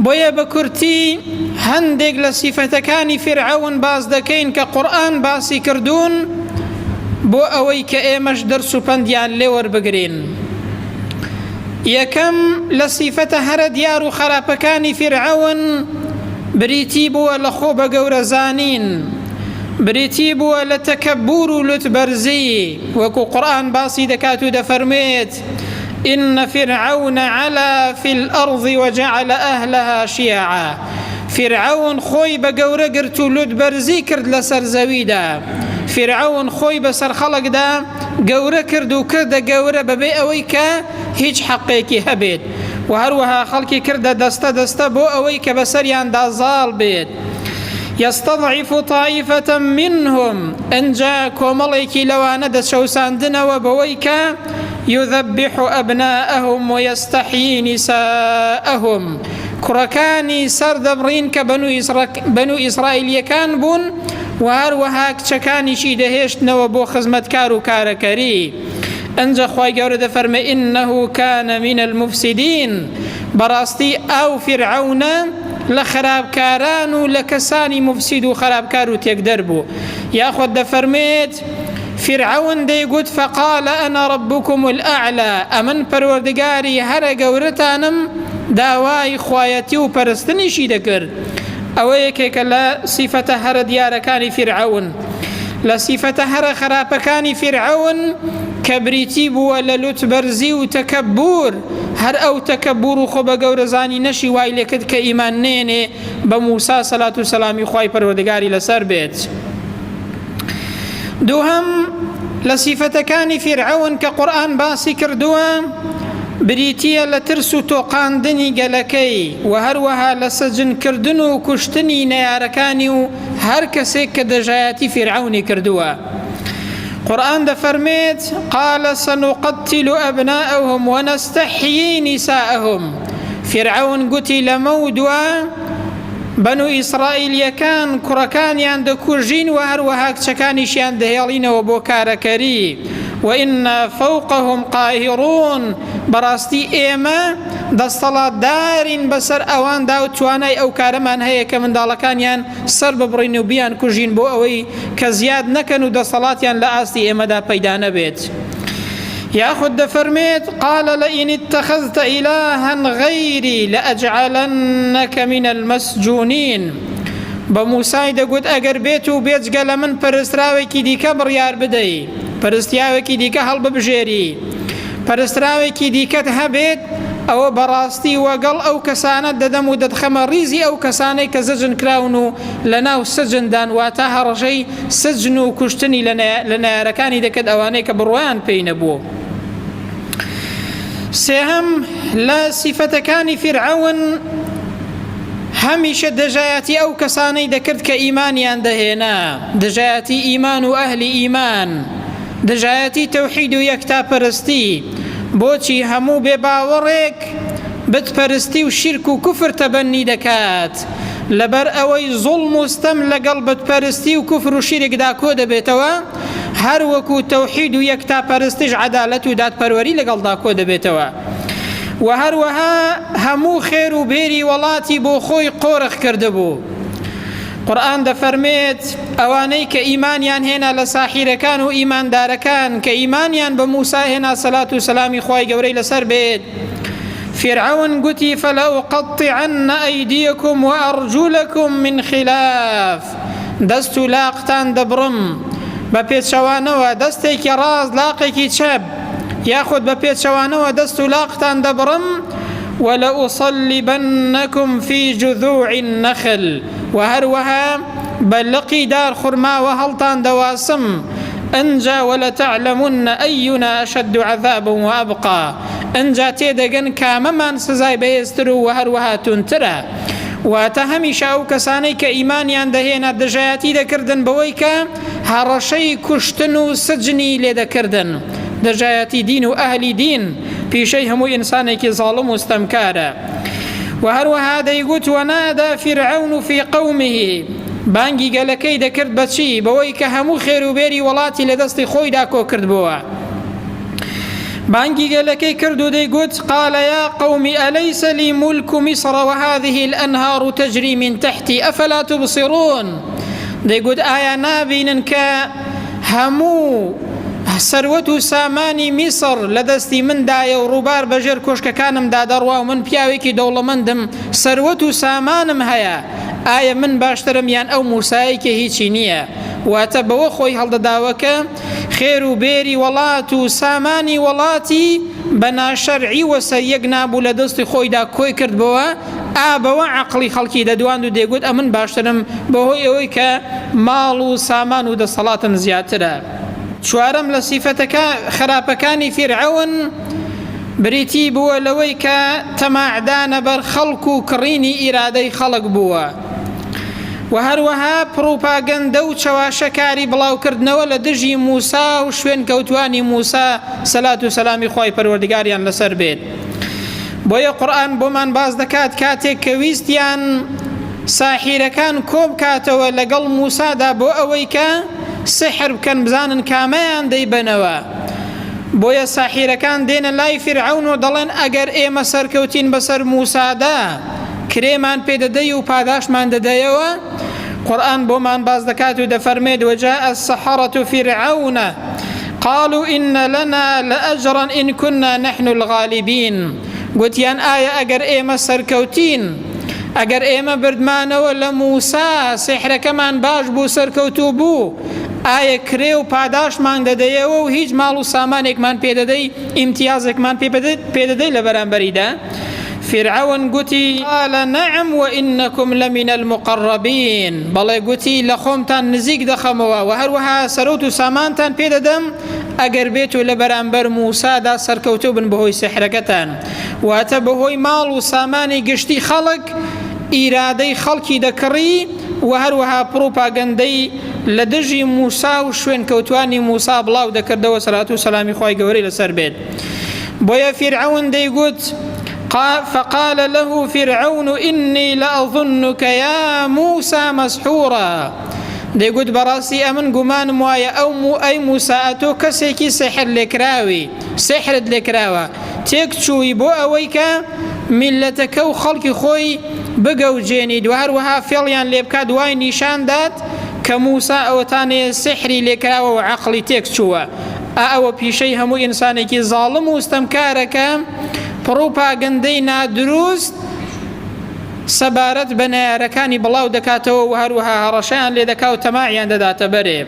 بۆیە بە کورتی هەندێک لە سیفەتەکانی فیرعەون باس دەکەین کە قورئان باسی کردوون بۆ ئەوەی کە ئێمەش دەرس و پەندیان لێ وەربگرین. یەکەم لە سیفەتە هەرە دیار و خراپەکانی فیرعەون بریتی بووە لە خۆ بە گەورە زانین، بریتی بووە لە تەکەبور و لوتبەرزی، وەکو قورئان باسی دەکات و دەفەرموێت، إن فرعون علا في الأرض وجعل أهلها شيعا فیرعەون خۆی بە گەورە گرت و لوت بەرزی کرد لەسەر زەویدا فیرعەون خۆی بەسەر خەڵکدا گەورە کرد و کردە گەورە بەبێ ئەوەی کە هیچ حەقێکی هەبێت و هەروەها خەڵکی کردە دەستە دەستە بۆ ئەوەی کە بەسەریاندا زاڵ بێت یستضعف طائفة منهم ئنجا کۆمەڵێکی لەوانە دەچەوساندنەوە بەوەی کە یذبح أبناءهم ويستحيي نساءهم کوڕەکانی سەر دەبڕین کە بەنو ئیسرائیلیەکان بوون و هەروەها کچەکانیشی دەهێشتنەوە بۆ خزمەتکار و کارەکەری ئنجا خوای گەورە دەفەرمێ انه کان من المفسدین بەڕاستی ئەو فیرعەونە لە خراپکاران و لە کەسانی مفسید و خراپکار و تێکدەر بوو یاخود دەفەرمێت فیرعەون دەیگوت فقال انا ربکم الاعلی ئەمن پەروەردگاری هەرە گەورەتانم داوای خوایەتی و پەرستنیشی دەکرد ئەوە یەکێکە لە سیفەتە هەرە دیارەکانی فیرعەون لە سیفەتە هەرە خراپەکانی فیرعەون کە بریتی بووە لە لوتبەرزی و تەکەبور، هەر ئەو تەکەبور و خۆ بە گەورەزانینەشی وای لێکرد کە ئیمان نەیەنێ بە موسا سەلات و سەلامی خوای پەروەردگاری لەسەر بێت. دووهەم لە سیفەتەکانی فیرعەون کە قورئان باسی کردووە بریتییە لە ترس و تۆقاندنی گەلەکەی و هەروەها لە سەجنکردن و کوشتنی نەیارەکانی و هەر کەسێک کە دەژایەتی فیرعەونی کردووە. قورئان دەفەرمێت، قال سنقتل أبناءهم ونستحيي نساءهم، فیرعەون گوتی لەمەودوا بەنو ئیسرائیلیەکان کوڕەکانیان دەکوژین و هەروەها کچەکانیشیان دەهێڵینەوە بۆ کارەکەری، وإنا فوقهم قاهرون، بەڕاستی ئێمە دەستەڵاتدارین بەسەر ئەواندا و توانای ئەو کارەمان هەیە کە منداڵەکانیان سەر ببڕین و بیانکوژین بۆ ئەوەی کە زیاد نەکەن و دەسەڵاتیان لە ئاستی ئێمەدا پەیدا نەبێت. یاخود دەفەرمێت، قال لئن اتخذت إلها غیری لأجعلنک من المسجونین، بە موسای دەگوت ئەگەر بێت و بێجگە لە من پەرستراوێکی دیکە بڕیار بدەی، پەرستیاوێکی دیکە هەڵببژێری، پەرستراوێکی دیکەت هەبێت، ئەوە بەڕاستی وەگەڵ ئەو کەسانە دەدەم و دەتخەمە ڕیزی ئەو کەسانەی کە زجن کراون و لەناو سجندان، واتە هەڕەشەی سجن و کوشتنی لە نەیارەکانی دەکرد ئەوانەی کە بڕوایان پێی نەبوو. سێهەم لە سیفەتەکانی فیرعەون هەمیشە دژایەتی ئەو کەسانەی دەکرد کە ئیمانیان دەهێنا، دژایەتی ئیمان و ئەهلی ئیمان، دژایەتی تەوحید و یەکتاپەرستی، بۆچی هەموو بێ باوەڕێک بت پەرستی و شیرک و کوفر تەبەنی دەکات؟ لەبەر ئەوەی زوڵم و ستەم لەگەڵ بت پەرستی و کوفر و شیرکدا کۆ دەبێتەوە، هەر وەکو تەوحید و یەکتاپەرستیش عەدالەت و دادپەروەری لەگەڵدا کۆ دەبێتەوە. وە هەروەها هەموو خێر و بێری وەڵاتی بۆ خۆی قۆرخ کردبوو. قورئان دەفەرمێت، ئەوانەی کە ئیمانیان هێنا لە ساحیرەکان و ئیماندارەکان کە ئیمانیان بە موسا هێنا سەلات و سەلامی خوای گەورەی لەسەر بێت، فیرعەون گوتی فلأقطعن أیدیکم وأرجلکم من خلاف، دەست و لاقتان دەبڕم بە پێچەوانەوە، دەستێکی ڕاست لاقێکی چەپ، یاخود بە پێچەوانەوە دەست و لاقتان دەبڕم، ولأصلبنکم فی جذوع النخل، وە هەروەها بە لقی دار خورماوە هەڵتان دەواسم، ئنجا ولتعلمن اینا اشد عذابا وابقی، ئنجا تێدەگەن کامەمان سزای بەهێزتر و وەهەروەها توندترە. واتە هەمیشە ئەو کەسانەی کە ئیمانیان دەهێنا دژایەتی دەکردن بەوەی کە هەڕەشەی کوشتن و سجنی لێدەکردن، دژایەتی دین و ئەهلی دین پیشەی هەموو ئینسانێکی زاڵم و ستەمکارە. وە هەروەها دەیگوت ونادى فرعون في قومه بانگی گەلەکەی دەکرد بەچی؟ بەوەی کە هەموو خێروبێری وڵاتی لە دەستی خۆیدا کۆکردبۆوە. بانگی گەلەکەی کرد و دەیگوت، قال یا قوم الیس لی ملک مصر وهذه الانهار تجری من تحتی افلا تبصرون دەیگوت ئایا نابینن کە هەموو سەروەت و سامانی میسر لە دەستی مندایە و ڕووبار بەژێر کۆشکەکانمدا دەڕوا و من پیاوێکی دەوڵەمەندم سەروەت و سامانم هەیە ئایا من باشترم یان ئەو موسایەی کە هیچی نییە واتە بەوە خۆی هەڵدەداوە کە خێر و بێری وەڵات و سامانی وەڵاتی بە ناشەرعی وەسەر یەک نابوو لە دەستی خۆیدا کۆی کردبۆوە، ئا بەوە عەقڵی خەڵکی دەدواند و دەیگوت ئەمن باشترم بەهۆی ئەوەی کە ماڵ و سامان و دەسەڵاتم زیاترە. چوارەم لە سیفەتەکە خراپەکانی فیرعەون بریتی بووە لەوەی کە تەماعدانە بەر خەڵک و کڕینی ئیرادەی خەڵک بووە. و هەروەها پڕوپاگەندە و چەواشەکاری بڵاوکردنەوە لە دژی موسا و شوێنکەوتوانی موسا سەلات و سەلامی خوای پەروەردگاریان لەسەر بێت. بۆیە قورئان بۆمان باس دەکات کاتێک کە ویستیان ساحیرەکان کۆبکاتەوە لەگەڵ موسادا بۆ ئەوەی کە سحر بکەن بزانن کامەیان دەیبەنەوە بۆیە ساحیرەکان دێنە لای فیرعەون و دەڵێن ئەگەر ئێمە سەرکەوتین بەسەر موسادا کرێمان پێ دەدەی و پاداشتمان دەدەیەوە، قورئان بۆمان باس دەکات و دەفەرمێت، وجاء السحرة فرعون قالوا إن لنا لأجرا إن كنا نحن الغالبین، گوتیان ئایا ئەگەر ئێمە سەرکەوتین، ئەگەر ئێمە بردمانەوە لە موسا، سیحرەکەمان باش بوو سەرکەوتوو بوو، ئایا کرێ و پاداشتمان دەدەیەوە و هیچ ماڵ و سامانێکمان پێ دەدەی، ئیمتیازێکمان پێ دەدەی لە بەرامبەریدا؟ فیرعەون گوتی، قال نعم وانکم لمن المقربین، بەڵێ گوتی لە خۆمتان نزیک دەخەمەوە وە هەروەها سەرەوت و سامانتان پێ دەدەم ئەگەر بێتو لە بەرامبەر موسادا سەرکەوتوو بن بەهۆی سیحرەکەتان، واتە بەهۆی ماڵ و سامانی گشتی خەڵک ئیرادەی خەڵکی دەکڕی وە هەروەها پڕوپاگەندەی لە دژی موسا و شوێنکەوتوانی موسا بڵاو دەکردەوە سەلات و سەلامی خوای گەورەی لەسەر بێت. بۆیە فیرعەون دەیگوت، فقال له فرعون إني لأظنك يا موسى مسحورا، دەیگوت بەڕاستی ئەمن گومانم وایە ئەو ئەی موسا ئەتۆ کەسێکی سحر لێکراوی، سحرت لێکراوە، تێک چووی بۆ ئەوەی کە میللەتەکە و خەڵکی خۆی بگەوجێنیت و هەروەها فێڵیان لێبکات وای نیشان دات کە موسا ئەوەتانێ سحری لێکراوە و عەقڵی تێک چووە. ئا ئەوە پیشەی هەموو ئینسانێکی زاڵم و ستەمکارە کە پڕوپاگەندەی نادروست سەبارەت بە نەیارەکانی بڵاو دەکاتەوە و هەروەها هەڕەشەیان لێ دەکا و تەماعیان دەداتە بەرێ.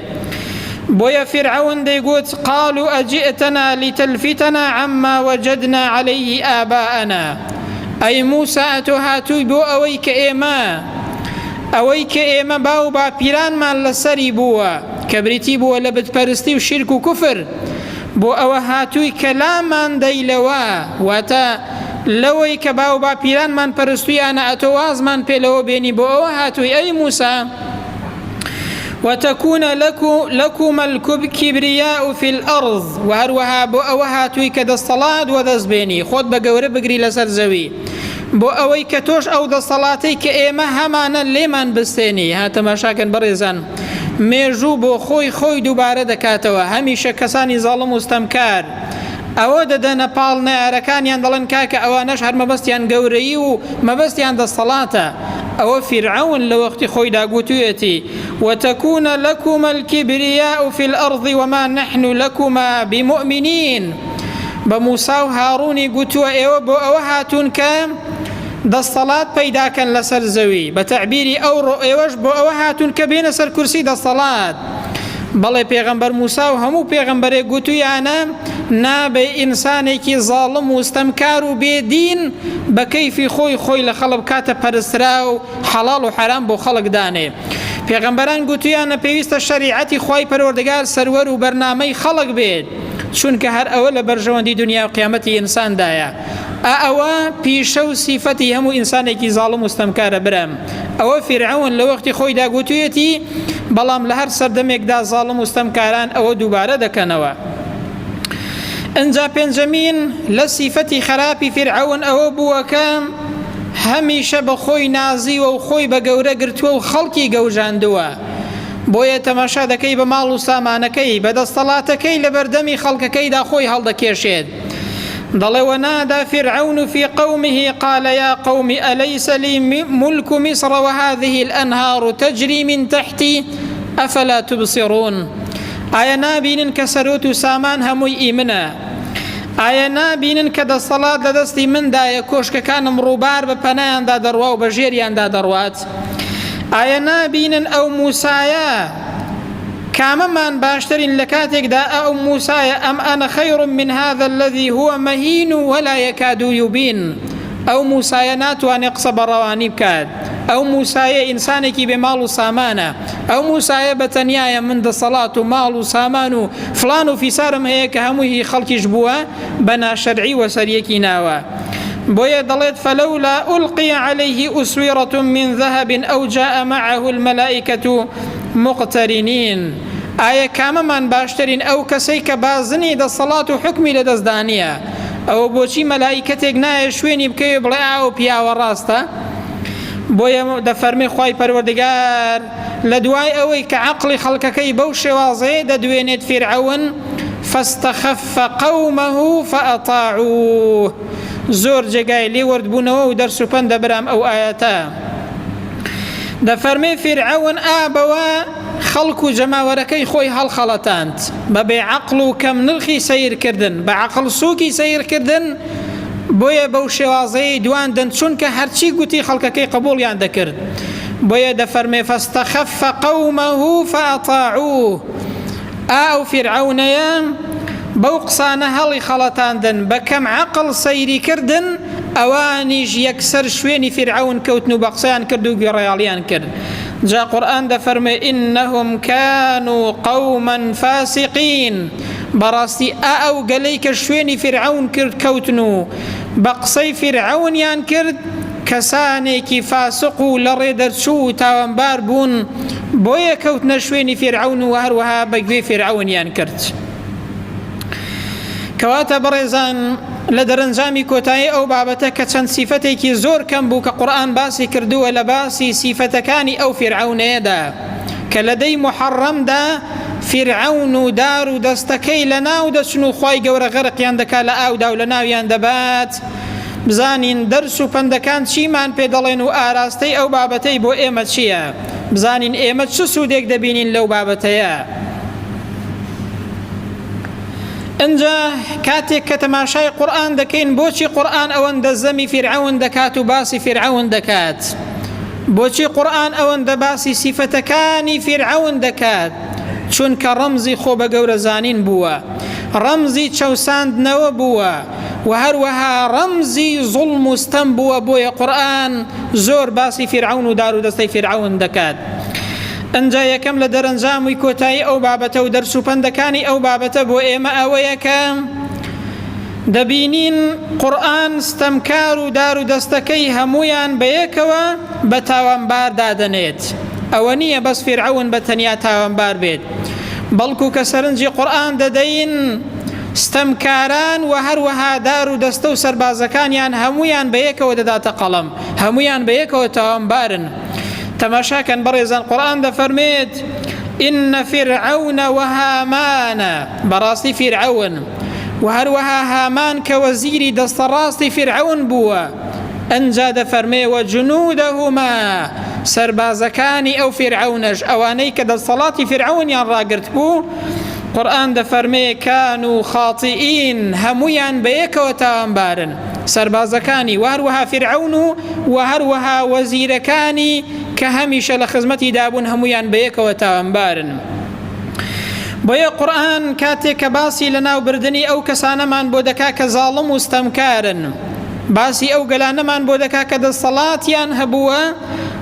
بۆیە فیرعەون دەیگوت، قالوا اجئتنا لتلفتنا عما وجدنا علیه آباءنا، ئەی موسا ئەتۆ هاتووی بۆ ئەوەی کە ئێمە ئەوەی کە ئێمە باو باپیرانمان لەسەری بووە، کە بریتی بووە لە بت پەرستی و شیرک و کوفر، بۆ ئەوە هاتووی کە لامان دەی لەوە، واتە، لەوەی کە باوباپیرانمان پەرستوویانە ئەتۆ وازمان پێ لەوە بێنی بۆ ئەوە هاتووی ئەی موسا، وتكون لكما الكبرياء في الأرض، وە هەروەها بۆ ئەوە هاتووی کە دەستەڵات وەدەست بێنی خۆت بە گەورە بگری لەسەر زەوی، بۆ ئەوەی کە تۆش ئەو دەسەڵاتەی کە ئێمە هەمانە لێمان بستێنی. ها تەماشاکەن بەڕێزان مێژوو بۆ خۆی خۆی دووبارە دەکاتەوە هەمیشە کەسانی زاڵم و ستەمکار ئەوە دەدەنە پاڵ نەیارەکانیان دەڵێن کاکە ئەوانەش هەر مەبەستیان گەورەیی و مەبەستیان دەسەڵاتە ئەوە فیرعەون لە وەختی خۆیدا گوتویەتی وتكون لكما الكبرياء في الأرض وما نحن لكما بمؤمنين بە موسا و هاڕوونی گوتووە ئێوە بۆ ئەوە هاتوون کە دەستەڵات پەیداکەن لەسەر زەوی، بە تەعبیری ئەوڕۆ ئێوەش بۆ ئەوە هاتوون کە بێنە سەر کورسی دەستەڵات. بەڵێ پێغەمبەر موسا و هەموو پێغەمبەرێک گوتوویانە نابێ ئینسانێکی زاڵم و ستەمکار و بێ دین بە کەیفی خۆی خۆی لە خەڵک بکاتە پەرستراو حەڵاڵ و حەرام بۆ خەڵک دانێ. پێغەمبەران گوتویانە پێویستە شەریعەتی خوای پەروەردگار سەروەر و بەرنامەی خەڵک بێت چونکە هەر ئەوە لە بەرژەوەندی دنیا و قیامەتی ئینساندایە ئا ئەوە پیشە و سیفەتی هەموو ئینسانێکی زاڵم و ستەمکارە برام ئەوە فیرعەون لە وەختی خۆیدا گوتویەتی بەڵام لە هەر سەردەمێکدا زاڵم و ستەمکاران ئەوە دووبارە دەکەنەوە ئنجا پێنجەمین لە سیفەتی خراپی فیرعەون ئەوە بووە کە هەمیشە بە خۆی نازیوە و خۆی بە گەورە گرتووە و خەڵکی گەوجاندووە، بۆیە تەماشا دەکەی بە ماڵ و سامانەکەی، بە دەستەڵاتەکەی لە بەردەمی خەڵکەکەیدا خۆی هەڵدەکێشێت. دەڵێ ونادى فرعون في قومه قال يا قوم أليس لي ملك مصر وهذه الأنهار تجري من تحتي أفلا تبصرون ئایا نابینن کە سەرۆت و سامان هەمووی ئی منە ئایا نابینن کە دەسەڵات لە دەستی مندایە کۆشکەکانم ڕووبار بە پەنایاندا دەڕوا و بە ژێریاندا دەڕوات ئایا نابینن ئەو موسایە کامەمان باشترین لە کاتێکدا ئەو موسایە ئەم ئەنە خەیر من هذا الذي هو مهین ولا يكاد يبين ئەو موسایە ناتوانێت قسە بە ڕەوانی بکات ئەو موسایە ئینسانێکی بێ ماڵ و سامانە ئەو موسایە بە تەنیایە من دەسەڵات و ماڵ و سامان و فلان و فیسارم هەیە کە هەمووی هی خەڵکیش بووە بە ناشەرعی وەسەریەکی ناوە بۆیە دەڵێت فلولا ألقي عليه أسورة من ذهب أو جاء معه الملائكة مقترنین ئایا کامەمان باشترین ئەو کەسەی کە بازنی دەسەڵات و حوکمی لەدەستدا نییە ئەوە بۆچی مەلائیکەتێک نایە شوێنی بکەوێ بڵێ ئاو پیاوە ڕاستە بۆیە دەفەرمێ خوای پەروەردگار لە دوای ئەوەی کە عەقڵی خەڵکەکەی بەو شێوازەیە دەدوێنێت فیرعەون فاستخف قومه فأطاعوه زۆر جێگای لێوەردبوونەوە و دەرس و پەندە برام ئەو ئایەتە دەفەرمێ فیرعەون ئا بەوە خەڵک و جەماوەرەکەی خۆی هەڵخەڵەتاند بە بێ عەقڵ و کەم نرخی سەیرکردن بە عەقڵ سووکی سەیرکردن بۆیە بەو شێوازەی دواندن چونکە هەرچی گوتی خەڵکەکەی قبوڵیان دەکرد بۆیە دەفەرمێ فاستخف قومه فأطاعوه ئا ئەو فیرعەونەیە بەو قسانە هەڵی خەڵەتاندن بە کەم عەقڵ سەیری کردن ئەوانیش یەکسەر شوێنی فیرعەون کەوتن و بە قسەیان کرد و گوێڕایەڵیان کرد جا قورئان دەفەرمێ ئینهم کانوا قوما فاسقین بەڕاستی ئا ئەو گەلەی کە شوێنی فیرعەون کرد کەوتن و بە قسەی فیرعەونیان کرد کەسانێکی فاسق و لەڕێ دەرچوو و تاوانبار بوون، بۆیە کەوتنە شوێنی فیرعەون و هەروەها بە گوێی فیرعەونیان کرد. کەواتە بەڕێزان لە دەرەنجامی کۆتایی ئەو بابەتە کە چەند سیفەتێکی زۆر کەم بوو کە قورئان باسی کردووە لە باسی سیفەتەکانی ئەو فیرعەونەیەدا کە لە دەی موحەڕەمدا فیرعەون و دار و دەستەکەی لە ناو دەچن و خوای گەورە غەرقیان دەکات لە ئاودا و لە ناویان دەبات بزانین دەرس و پەندەکان چیمان پێ دەڵێن و ئاراستەی ئەو بابەتەی بۆ ئێمە چییە، بزانین ئێمە چ سوودێک دەبینین لەو بابەتەیە. ئنجا کاتێک کە تەماشای قورئان دەکەین بۆچی قورئان ئەوەندە زەمی فیرعەون دەکات و باسی فیرعەون دەکات؟ بۆچی قورئان ئەوەندە باسی سیفەتەکانی فیرعەون دەکات؟ چونکە ڕەمزی خۆ بە گەورە زانین بووە، ڕەمزی چەوساندنەوە بووە، وە هەروەها ڕەمزی زوڵم و ستەم بووە بۆیە قورئان زۆر باسی فیرعەون و دارودەستەی فیرعەون دەکات ئنجا یەکەم لە دەرەنجامی کۆتایی ئەو بابەتە و دەرس و پەندەکانی ئەو بابەتە بۆ ئێمە ئەوەیە کە دەبینین قورئان ستەمکار و دار و دەستەکەی هەمویان بەیەکەوە بە تاوانبار دادەنێت ئەوە نییە بەس فیرعەون بە تەنیا تاوانبار بێت بەڵکو کە سەرنجی قورئان دەدەین ستەمکاران و هەروەها دار و دەستە و سەربازەکانیان هەموویان بەیەکەوە دەداتە قەڵەم، هەموویان بەیەکەوە تاوانبارن. تەماشا کەن بەڕێزان قورئان دەفەرمێت، إن فرعون وهامان، بەڕاستی فیرعەون و هەروەها هامان کە وەزیری دەستەڕاستی فیرعەون بووە، ئنجا دەفەرمێ وجنودهما، سەربازەکانی ئەو فیرعەونەش، ئەوانەی کە دەسەڵاتی فیرعەونیان ڕاگرتبوو، قورئان دەفەرمێ کانوا خاطئین هەموویان بەیەکەوە تاوانبارن سەربازەکانی وە هەروەها فیرعەون و وە هەروەها وەزیرەکانی کە هەمیشە لە خزمەتی دابوون هەموویان بەیەکەوە تاوانبارن بۆیە قورئان کاتێک کە باسی لەناوبردنی ئەو کەسانەمان بۆ دەکا کە زاڵم و ستەمکارن باسی ئەو گەلانەمان بۆ دەکا کە دەسەڵاتیان هەبووە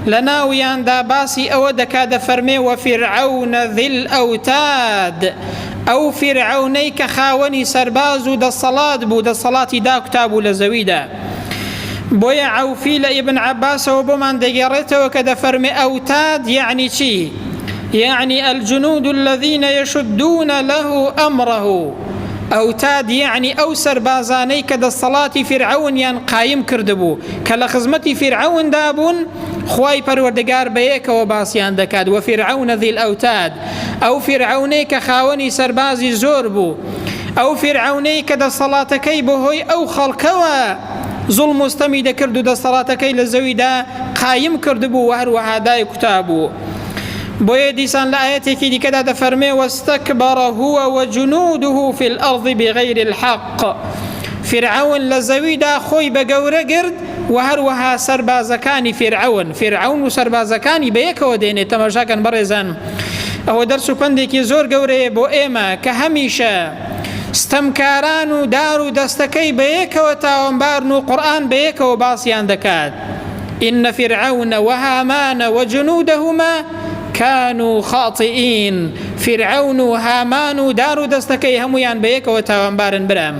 لەناویاندا باسی ئەوە دەکا دەفەرمێ وفرعون ذی الاوتاد ئەو فیرعەونەی کە خاوەنی سەرباز و دەسەڵات بوو دەسەڵاتی داکوتابوو لە زەویدا بۆیە عەوفی لە ئیبن عەباسەوە بۆمان دەگێڕێتەوە کە دەفەرمێ ئەوتاد یەعنی چی؟ یەعنی الجنود الذین یشدون له امره ئەوتاد یەعنی ئەو سەربازانەی کە دەسەڵاتی فیرعەونیان قایم کردبوو کە لە خزمەتی فیرعەوندا بوون خوای پەروەردگار بەیەکەوە باسیان دەکات وفرعون ذی الاوتاد ئەو فیرعەونەی کە خاوەنی سەربازی زۆر بوو. ئەو فیرعەونەی کە دەسەڵاتەکەی بەهۆی ئەو خەڵکەوە زوڵم و ستەمی دەکرد و دەسەڵاتەکەی لە زەویدا قایم کردبوو و هەروەها دایکوتابوو. بۆیە دیسان لە ئایەتێکی دیکەدا دەفەرمێ واستكبر هو وجنوده في الأرض بغير الحق فیرعەون لە زەویدا خۆی بە گەورە گرت و هەروەها سەربازەکانی فیرعەون فیرعەون و سەربازەکانی بەیەکەوە دێنێت تەماشاکەن بەڕێزان ئەوە دەرس و پەندێکی زۆر گەورەیە بۆ ئێمە کە هەمیشە ستەمکاران و دار و دەستەکەی بەیەکەوە تاوانبارن و قورئان بەیەکەوە باسیان دەکات إن فرعون وهامان وجنودهما كانوا خاطئين فیرعەون و هامان و دار و دەستەکەی هەموویان بەیەکەوە تاوانبارن برام.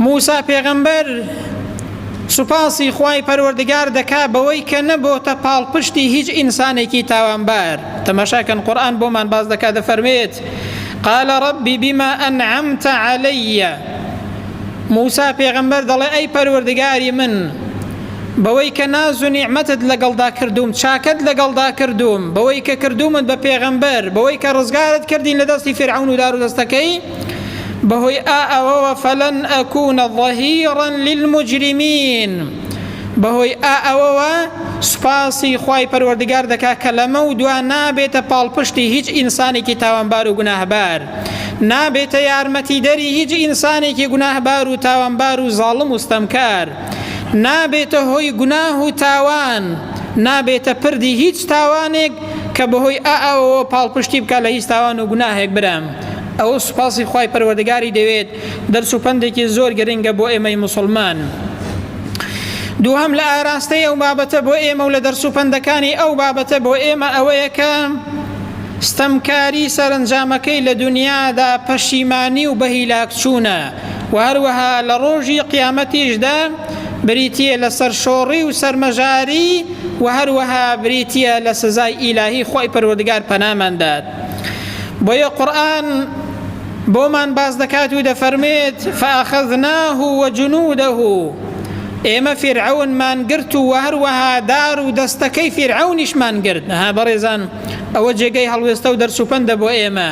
موسا پێغەمبەر سوپاسی خوای پەروەردگار دەکا بەوەی کە نەبۆتە پاڵپشتی هیچ ئینسانێکی تاوانبار تەماشاکەن قورئان بۆمان باس دەکا دەفەرمێت قال رب بما أنعمت علي موسا پێغەمبەر دەڵێ ئەی پەروەردگاری من بەوەی کە ناز و نیعمەتت لەگەڵدا کردووم، چاکەت لەگەڵدا کردووم، بەوەی کە کردوومت بە پێغەمبەر، بەوەی کە ڕزگارت کردین لە دەستی فیرعەون و دارودەستەکەی، بەهۆی ئا ئەوەوە فلن أكون ظهيرا للمجرمين بەهۆی ئا ئەوەوە سوپاسی خوای پەروەردگار دەکا کە لەمە و دوا نابێتە پاڵپشتی هیچ ئینسانێکی تاوانبار و گوناهبار نابێتە یارمەتیدەری هیچ ئینسانێکی گوناهبار و تاوانبار و زاڵم و ستەمکار نابێتە هۆی گوناه و تاوان، نابێتە پردی هیچ تاوانێک کە بەهۆی ئا ئەوەوە پاڵپشتی بکات لە هیچ تاوان و گوناهێک برام ئەوە سوپاسی خوای پەروەردگاری دەوێت دەرس و پەندێکی زۆر گرنگە بۆ ئێمەی موسڵمان. دووهەم لە ئاراستەی ئەو بابەتە بۆ ئێمە و لە دەرس و پەندەکانی ئەو بابەتە بۆ ئێمە ئەوەیە کە ستەمکاری سەرەنجامەکەی لە دونیادا پەشیمانی و بەهیلاکچوونە وە هەروەها لە ڕۆژی قیامەتیشدا بریتییە لە سەرشۆڕی و سەرمەژاری وە هەروەها بریتییە لە سزای ئیلاهی خوای پەروەردگار پەنامان دات بۆیە قورئان بۆمان باس دەکات و دەفەرمێت فأخذناه وجنوده ئێمە فیرعەونمان گرت و هەروەها دار و دەستەکەی فیرعەونیشمان گرت ها بەڕێزان ئەوە جێگەی هەڵوێستە و دەرس و پەندە بۆ ئێمە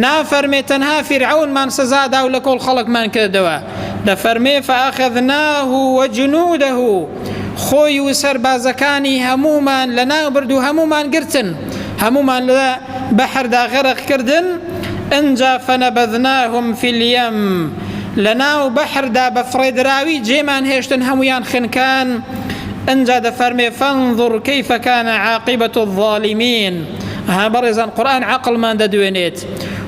نافەرمێ تەنها فیرعەونمان سزا دا و لە کۆڵ خەڵکمان کردەوە، دەفەرمێ فأخذناه وجنوده خۆی و سەربازەکانی هەموومان لەناو برد و هەموومان گرتن، هەموومان لە بەحردا غەرق کردن، ئنجا فنبذناهم فی الیم لەناو بەحردا بە فڕێدراوی جێمان هێشتن هەموویان خنکان، ئنجا دەفەرمێ فانظر کیف کان عاقبە الظالمین. ها بەڕێزان قورئان عەقڵمان دەدوێنێت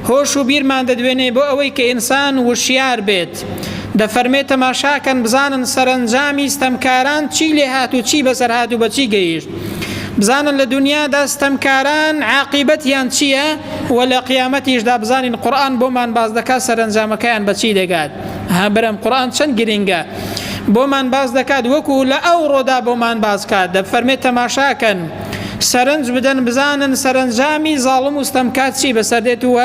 هۆش و بیرمان دەدوێنێ بۆ ئەوەی کە ئینسان وشیار بێت دەفەرمێ تەماشاکەن بزانن سەرەنجامی ستەمکاران چی لێهات و چی بەسەر هات و بەچی گەیشت بزانن لە دنیادا ستەمکاران عاقیبەتیان چییە و لە قیامەتیشدا بزانین قورئان بۆمان باس دەکات سەرەنجامەکەیان بەچی دەگات ها برام قورئان چەند گرنگە بۆمان باس دەکات وەکو لە ئەوڕۆدا بۆمان باس کات دەفەرمێ تەماشاکەن سەرنج بدەن بزانن سەرەنجامی زاڵم و ستەمکار چی بەسەر دێت و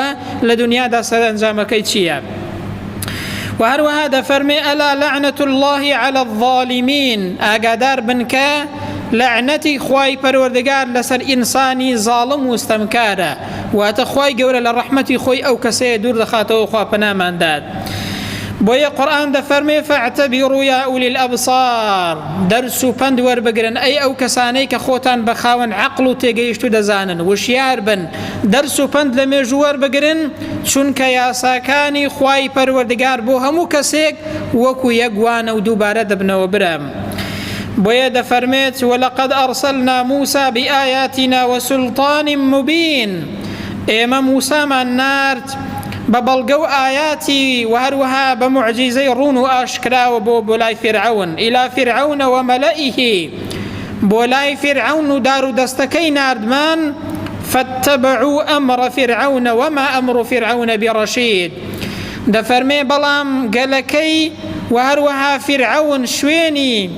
لە دنیادا سەرەنجامەکەی چییە و هەروەها دەفەرمێ ئەلا لەعنەت اللە علی الظالمین ئاگادار بن کە لەعنەتی خوای پەروەردگار لەسەر ئینسانی زاڵم و ستەمکارە واتە خوای گەورە لە ڕەحمەتی خۆی ئەو کەسەیە دوور دەخاتەوە خوا پەنامان دات بۆیە قورئان دەفەرمێ فاعتبروا یا اولی الابصار دەرس و پەند وەربگرن ئەی ئەو کەسانەی کە خۆتان بە خاوەن عەقڵ و تێگەیشتوو دەزانن وشیار بن دەرس و پەند لە مێژوو وەربگرن چونکە یاساکانی خوای پەروەردگار بۆ هەموو کەسێک وەکو یەک وانە و دووبارە دەبنەوە برام بۆیە دەفەرمێت ولقد ارسلنا موسى بآیاتنا وسلطان مبین ئێمە موسامان نارد بە بەڵگە و ئایاتی و هەروەها بە موعجیزەی ڕوون و ئاشکراوە بۆ بۆ لای فیرعەون إلى فرعون وملئه بۆ لای فیرعەون و دار و دەستەکەی ناردمان فاتبعوا أمر فرعون وما أمر فرعون برشید دەفەرمێ بەڵام گەلەکەی و هەروەها فیرعەون شوێنی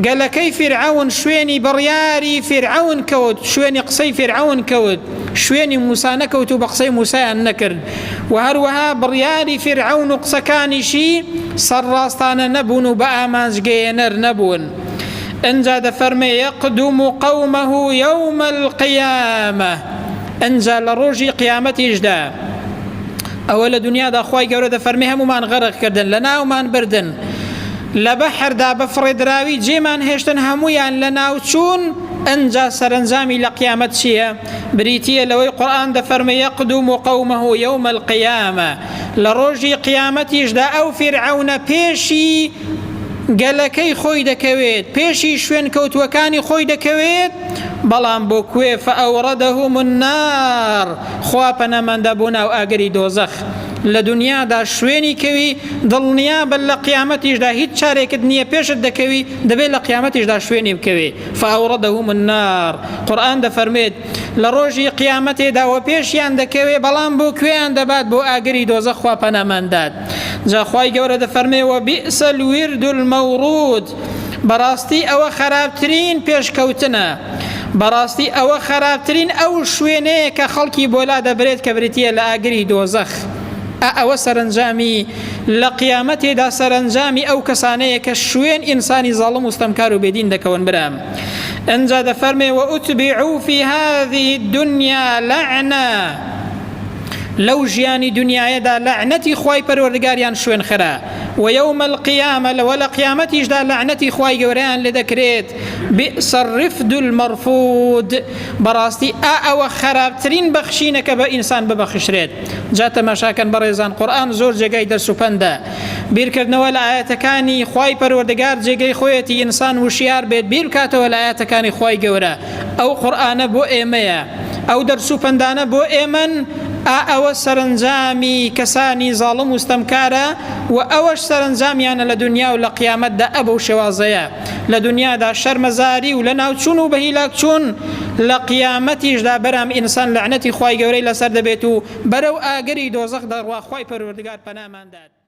گەلەکەی فیرعەون شوێنی بڕیاری فیرعەون کەوت شوێنی قسەی فیرعەون کەوت شوێنی موسا نەکەوت و بە قسەی موسایان نەکرد و هەروەها بڕیاری فیرعەون و قسەکانیشی سەرڕاستانە نەبوون و بە ئامانج گەیەنەر نەبوون ئنجا دەفەرمێ یەقدوم قومه یوم القیامە ئنجا لە ڕۆژی قیامەتیشدا. ئەوە لە دنیادا خوای گەورە دەفەرمێ هەموومان غەرق کردن لە ناومان بردن لە بەحردا بە فڕێدراوی جێمان هێشتن هەموویان لە ناوچوون ئەنجا سەرەنجامی لە قیامەت چییە؟ بریتییە لەوەی قورئان دەفەرمێ یەقدوم قومه یوم القیامە لە ڕۆژی قیامەتیشدا ئەو فیرعەونە پێشی گەلەکەی خۆی دەکەوێت پێشی شوێنکەوتووەکانی خۆی دەکەوێت بەڵام بۆ کوێ فأوردهم النار خوا پەناماندا بۆ ناو ئاگری دۆزەخ لە دنیادا شوێنی کەوی دڵنیابە لە قیامەتیشدا هیچ چارێکت نییە پێشت دەکەوی دەبێت لە قیامەتیشدا شوێنی بکەوی فأوردهم النار قورئان دەفەرمێت لە ڕۆژی قیامەتێدا وە پێشیان دەکەوێ بەڵام بۆ کوێیان دەبات بۆ ئاگری دۆزەخ خوا پەنامان دات جا خوای گەورە دەفەرمێ وبئس الورد المورود بەڕاستی ئەوە خراپترین پێشکەوتنە بەڕاستی ئەوە خراپترین ئەو شوێنەیە کە خەڵکی بۆلا دەبرێت کە بریتییە لە ئاگری دۆزەخ ئەوە سەرنجامی لە قیامەتێدا سەرنجامی ئەو کەسانەیە کە شوێن ئینسانی زاڵم و ستەمکار و بێدین دەکەون برام ئنجا دەفەرمێ وأتبعوا في هذه الدنيا لعنة لەو ژیانی دنیایەدا لەعنەتی خوای پەروەردگاریان شوێن خرا ويوم القيامة لەوە لە قیامەتیشدا لەعنەتی خوای گەورەیان لێ دەکرێت بئس الرفد المرفود بەڕاستی ئا ئەوە خراپترین بەخشینە کە بە ئینسان ببەخشرێت جا تەماشاکەن بەڕێزان قورئان زۆر جێگای دەرس و پەندە بیرکردنەوە لە ئایەتەکانی خوای پەروەردگار جێگەی خۆیەتی ئینسان وشیار بێت بیر بکاتەوە لە ئایەتەکانی خوای گەورە ئەو قورئانە بۆ ئێمەیە ئەو دەرس و پەندانە بۆ ئێمەن ئا ئەوە سەرەنجامی کەسانی زاڵم و ستەمکارە و ئەوەش سەرەنجامیانە لە دنیا و لە قیامەتدا ئە بەو شێوازەیە لە دنیادا شەرمەزاری و لەناوچوون و بەهیلاکچوون لە قیامەتیشدا بەرام ئینسان لەعنەتی خوای گەورەی لەسەر دەبێت و بەرەو ئاگری دۆزەخ دەڕوا خوای پەروەردگار پەنامان دات.